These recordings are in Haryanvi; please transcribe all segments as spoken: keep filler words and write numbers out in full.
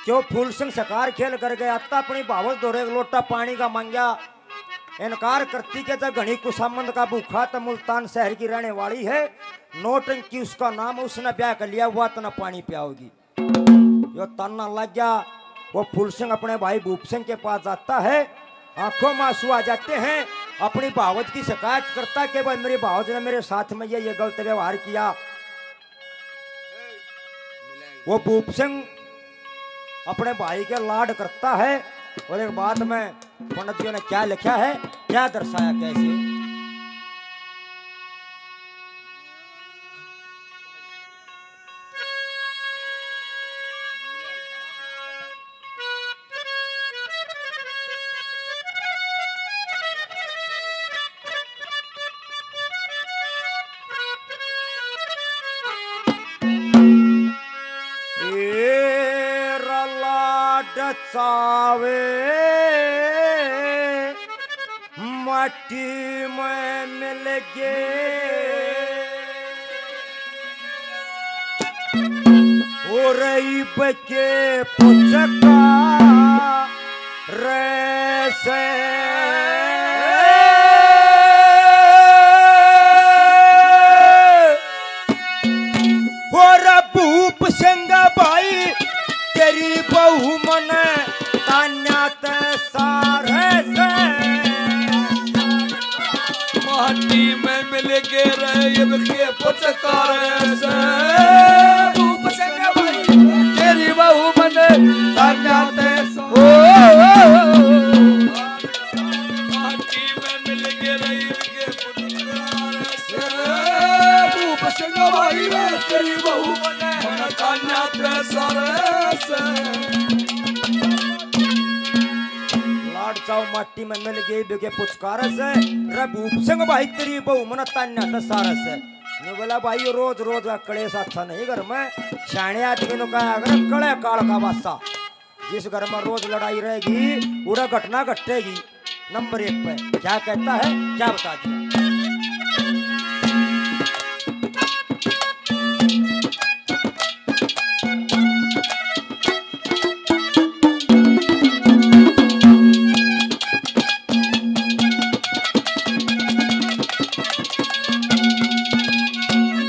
जो फूल सिंह शिकार खेल कर गया, तो अपनी भावज धोरे एक लोटा पानी का मांग्या। इनकार करती के जब घणी कुसामंद का भूखा, तो मुल्तान शहर की रहने वाली है, नौटंकी उसका नाम, उसने ब्याह कर लिया, वह तना पानी पियाओगी। यो ताना लग गया। वो फूल सिंह अपने भाई भूप सिंह के पास जाता है, आंखों में आंसू आ जाते हैं, अपनी भावज की शिकायत करता कि भाई, मेरी भावज ने मेरे साथ में ये, ये गलत व्यवहार किया। वो भूप सिंह अपने भाई के लाड करता है। और एक बात में पंडित जी ने क्या लिखा है, क्या दर्शाया, कैसे? ए रला डचावे माटी में मिल गए। और इब के पुचका रे से। और भूप सिंह भाई, तेरी बहू मने तान्या ते सारे से। माटी में मिल के रहे इब के पुचकारे से। भूप सिंह भाई, तेरी बहू मने तान्या ते सा-, ओ, ओ, ओ, ओ। माटी में मिल के रही के पुचकारे से। भूप सिंह भाई रे, तेरी बहू मने तान्या ते सारे से। लाड चाव माटी में मिल गई बिके पुचकारे से। रे भूप सिंह भाई, तेरी बहू मने तान्या ते सारे से। ने बोला, भाई, यो रोज रोज का कलेश अच्छा नहीं घर में। सियाणे आदमी ने कहा, अगर कले काल का वासा। जिस घर में रोज लड़ाई रहेगी, उड़ा घटना घटेगी। नंबर एक पे क्या कहता है, क्या बता दिया।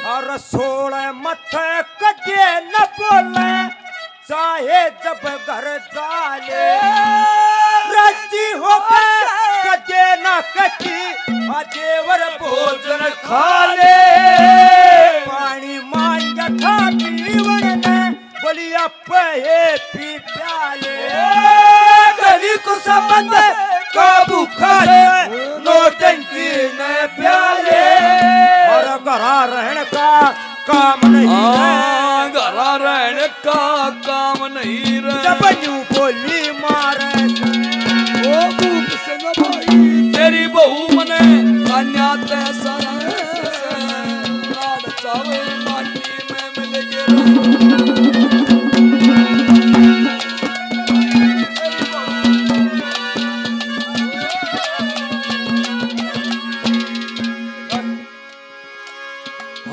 और सोलह मत कदे न बोले, चाहे जब घर जाले, राजी होके कदे ना कटी, आ देवर भोजन खा ले। पानी मांग था पीवन ने, बोलिया पे पी प्याले। गली को संबंध का भूखा से, नौटंकी ने प्याले। और घरा रहन का काम नहीं हाँ, है। घरा रहने का काम नहीं रे। जब न्यू बोली मारे से। ओ भूप सिंह भाई, तेरी बहू मने तान्या ते सारे से। लाड चावे माटी में मिल के रहो।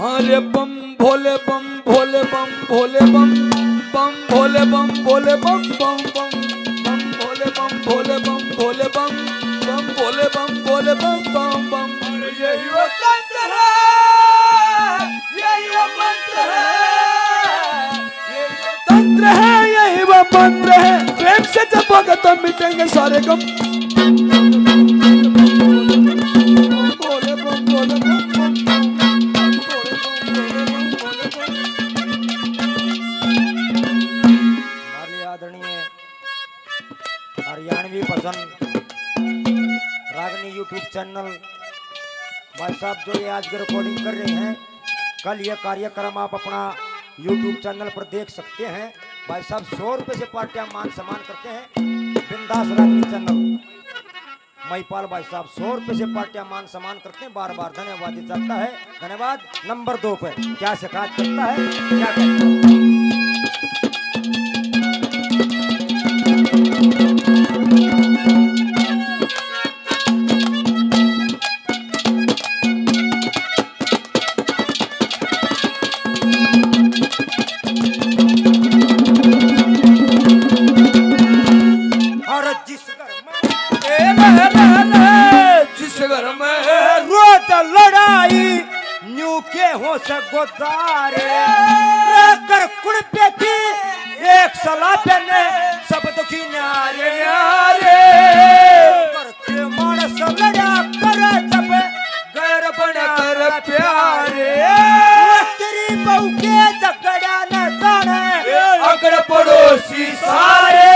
हाँ रे बम भोले बम, भोले बम, भोले बम, बम भोले बम, भोले बम, बम बम, बम भोले बम, भोले बम, भोले बम, बम भोले बम, भोले बम, बम बम। यही वो तंत्र है, यही वो मंत्र है। तंत्र है, यही वो मंत्र है। प्रेम से जपोगे तो मिटेंगे सारे गम। हमारे आदरणीय हरियाणवी भजन रागनी YouTube चैनल भाई साहब जो ये आज की रिकॉर्डिंग कर रहे हैं, कल ये कार्यक्रम आप अपना YouTube चैनल पर देख सकते हैं। भाई साहब, सौ रुपये से पार्टियां मान सम्मान करते हैं। बिंदास रागनी चैनल महिपाल भाई साहब सौ रुपये से पार्टियां मान सम्मान करते हैं। बार बार धन्यवाद दिया जाता है। धन्यवाद। नंबर दो पे क्या शिकायत करता है, क्या कहता है? सारे रे कर कुण पे थी एक सलाह पे ने सब दुखी न्यारे न्यारे। करते मानस लड़ा कर जब गैर बन कर प्यारे। तेरी बहू के झगड़ा न जाने अगड़ पड़ोसी सारे।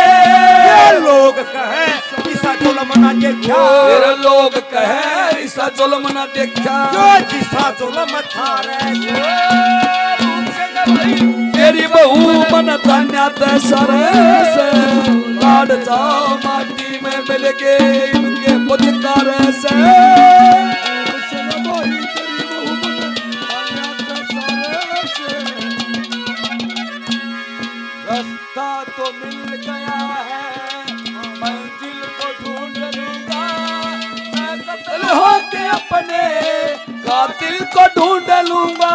ये लोग कहे इसा जुल्म ना देखा। तेरे लोग कहे इसा जुल्म ना देखा। जो जिसा जुल्म थारे से। तेरी बहू मन तान्या ते सरे से। लाड जाओ माटी में मिल के इनके पुचकारे से। रास्ता तो मिल गया है, मंजिल को ढूंढ लूंगा। मैं कत्ल होके अपने कातिल को ढूंढ लूंगा।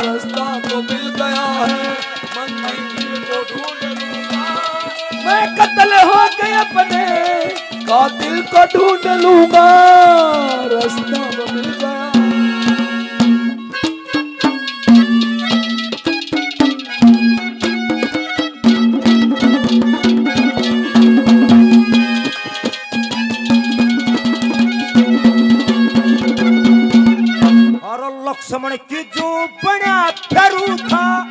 रास्ता तो मिल गया है, मंजिल को ढूंढ लूंगा। मैं कत्ल होके अपने कातिल को ढूंढ लूंगा। रास्ता तो मिल गया। और लक्ष्मण की जो बना फेरू था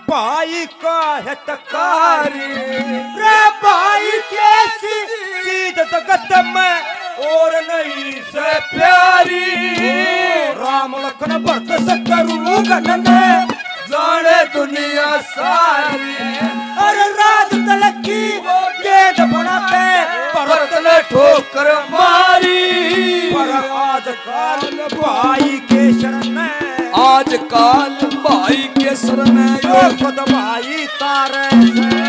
भाई का हितकारी। रे भाई कैसी चीज जगत में और नहीं से प्यारी। राम लखन भरत शत्रुघ्न ने जाने दुनिया सारी। अरे राज तलक की गेंद बनाते भरत ने ठोकर मारी। पर आजकल भाई के शरण में, आजकल भाई के शरण में यो खुद भाई तारे से।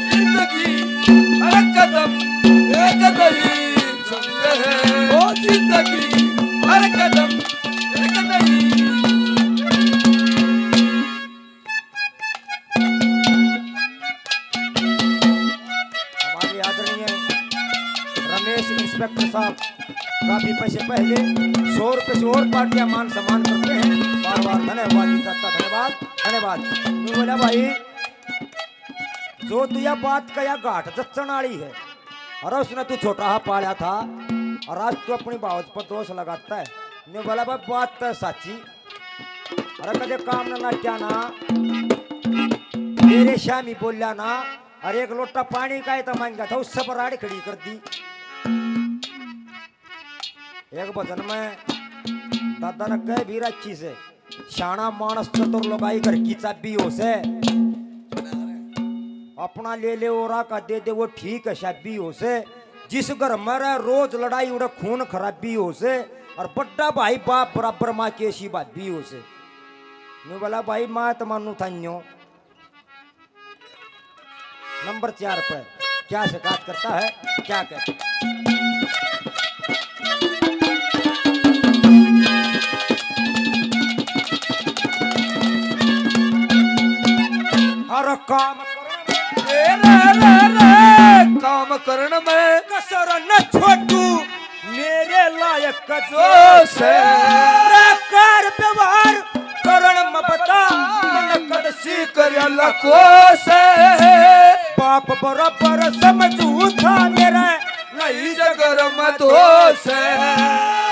जिंदगी हर कदम एक नहीं संग है, ओ जिंदगी हर कदम एक नहीं। हमारे आदरणीय रमेश इंस्पेक्टर साहब काफी पैसे पहले सौ रुपए से और पार्टियां मान सम्मान करते हैं। बार बार धन्यवाद, धन्यवाद, धन्यवाद। बोला भाई, जो तू या बात का या घाट जच्चण आली है, अरे उसने तू छोटा हा पाला था, और आज तू अपनी भावज पर दोष लगाता है। न्यू बोला भाई, बात तो साची। अरे कदे काम ना नाट्या ना, मेरे श्यामी बोल्या ना, अरे एक लोटा पानी का ही तो मांगा था, उससे पर आड़ खड़ी कर दी। एक भजन में दादा ने कह भी रखी से, "शाना मानस चतुर लुगाई घर की चाबी हो से, अपना ले ले और का दे दे वो ठीक है, शाबी हो से। जिस घर में रह रोज लड़ाई उड़े खून खराबी हो से, और बड्डा भाई बाप बराबर माँ की ऐसी भाभी हो से।" न्यू बोला, "भाई मैं तो मानू थाइयो।" नंबर चार पे क्या शिकायत करता है, क्या कहता है? हर काम करण में, रे, रे, रे, रे, काम करण में कसर न छोड़ू। मेरे लायक जो से। रे कर व्यवहार करण में बता, मन कद सी करया लको से। बाप बराबर समझू था मेरा, नहीं जगर में दोष है।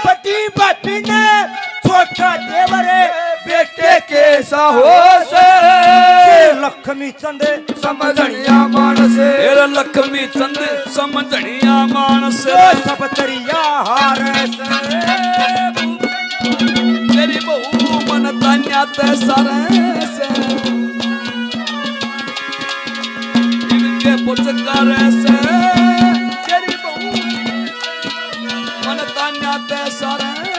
बड़ी भाभी ने छोटा देवर बेटे के साहोश है। लक्ष्मी चंद समझणिया मानस। तेरा लक्ष्मी चंद समझणिया मानस। ओ सब दरिया हार से। तेरी बहू मन तान्या ते सारे से। इनके पुचकार से। तेरी बहू मन तान्या ते सारे